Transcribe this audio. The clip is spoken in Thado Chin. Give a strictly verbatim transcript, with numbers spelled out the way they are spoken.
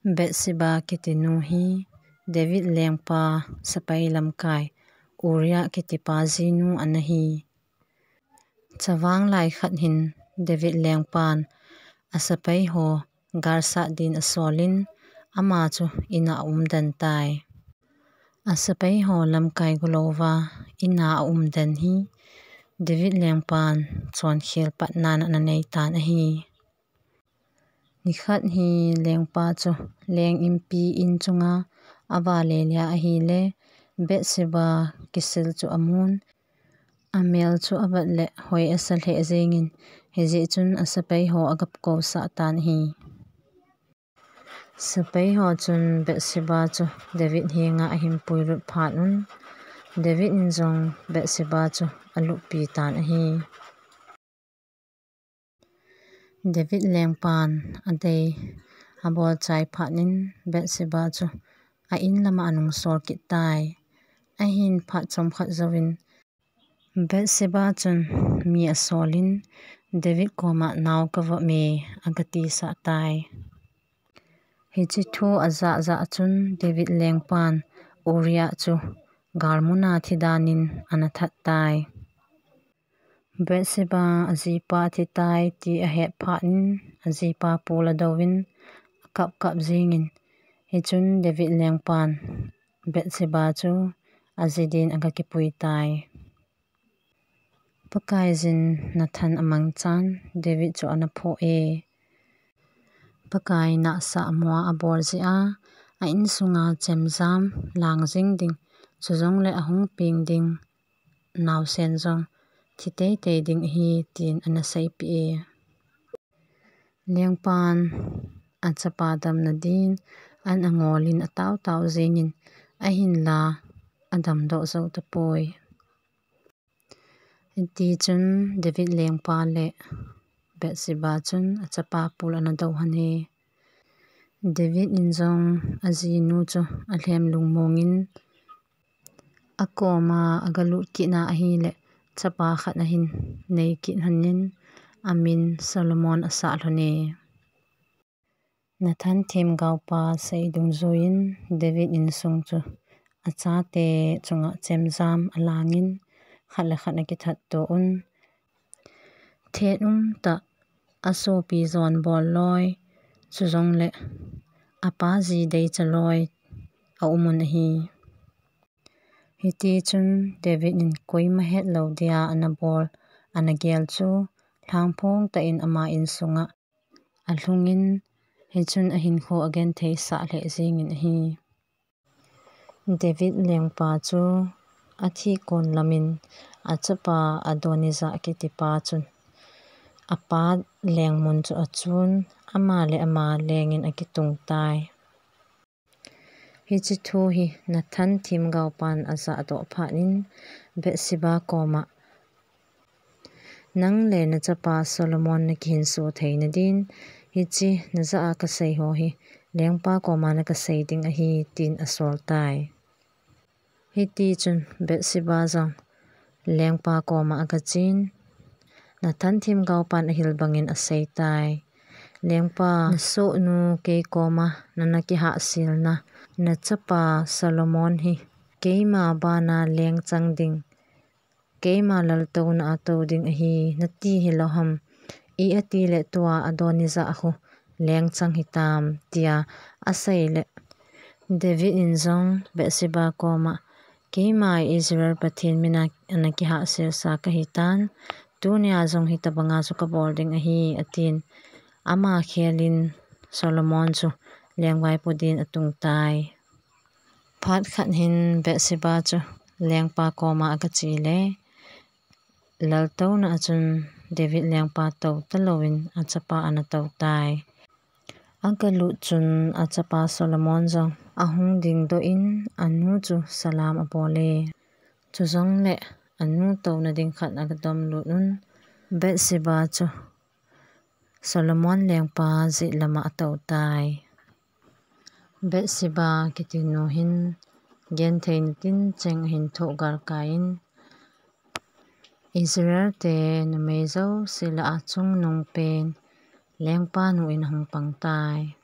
Bathsheba kiti nu hi David lengpa sepai lamkai Uriah kitipa jinu ana hi. Chavang lai khat hin David lengpan asepai ho galsat din asolin ama chu ina aumden tai. Asepai ho lamkai golouva ina aumden hi David lengpan chonkhel patna ana neitan ahi. Nikhat hi lengpa chu leng inpi in chunga avale lia ahile Bathsheba kisil chu amun. Amel chu avet le hoi asa lheh jengin, hijeh chun asepai ho agakou sah tan ahi. Sepai ho chun Bathsheba chu David henga ahin puilut phat un, David in jong Bathsheba chu aluppi tan ahi. David lengpan adei abol chai phat in Bathsheba chu a-in lama anung sol kit tai. Ahin phat chomkhat jouvin Bathsheba chun mi asolin David koma nao kavop e agati sah tai. Hiche thu ajah jah chun David lengpan Uriah chu galmuna thidan in ana that tai. Bathsheba ajipa thi tai ti ahet phat in ajipa pul adouvin akap kap jengin, hichun David lengpan Bathsheba chu aji din agakipui tai. Pakaiyin Nathan amangchan David chu ana phoh e. Pakai nahsah mo abol jeh a, a-insunga chemjam lang jing ding, chujongle ahung peng ding naosen jong thi teitei ding ahi, tin ana seipeh e. Lengpan achapa damna din an angolin atao tao jengin ahinla adamdoh jou tapoi. Hiti chun David lengpa le Bathsheba chun achapa pul ana dou hon e. David in jong ajinu chu alhem lungmongin akoma agalut kit na ahile chapa khat ahin nei kit hon in amin Solomon asah lhon e. Nathan themgaopa sei dungjuiyin David insung chu achate chunga chemjam alangin khat le khat akithat to un. Thet umtah asopi jon bol loi, chujongle apa ji deicha loi aum un ahi. Hiti chun David in koima hetlou dia ana bol, ana gel chu lhangphong tah in ama insunga alhungin, hichun ahinkho agenthei sah lheh jengin ahi. David lengpa chu athi kon lamin achapa Adonijah kitipa chun apa lengmun chu achun, ama le ama lengin akitung tai. Hiche thu hi Nathan themgaopan ajah doh phat in Bathsheba koma, nang le nachapa Solomon nakihinso theina din, hiche najah a kasei ho hi lengpa koma nakasei ding ahi, tin asol tai. Hiti chun Bathsheba jong lengpa koma agachen, Nathan themgaopan ahil bangin asei tai. Lengpa, nasohnu kei koma nana kihahselna nachapa Solomon hi keima bana lengchang ding, keima laltouna a tou ding ahi nati hilou ham? I ati le tua Adonijah khu lengchang hitam, tia asei le David in jong Bathsheba koma, keima Israel Pathen mina ana kihahselsa kahitan, tunia jong hitabanga chu kabol ding ahi, atin. Ama khelin Solomon chu lengvaipo din atung tai. Phat khat hin Bathsheba chu lengpa koma agache le, laltouna a chun David lengpa tou talouvin achapa ana tou tai. Agalut chun achapa Solomon jong ahung dingdoh in anu chu salam abol e. Chujongle anu touna ding khat agadom lut un, Bathsheba chu Solomon lengpa jet lama atou tai. Bathsheba kiti nu hin gentheina tincheng ahin thoh galkai in, Israel te numei jouse lah a chungnung pen lengpa nu in ahung pang tai.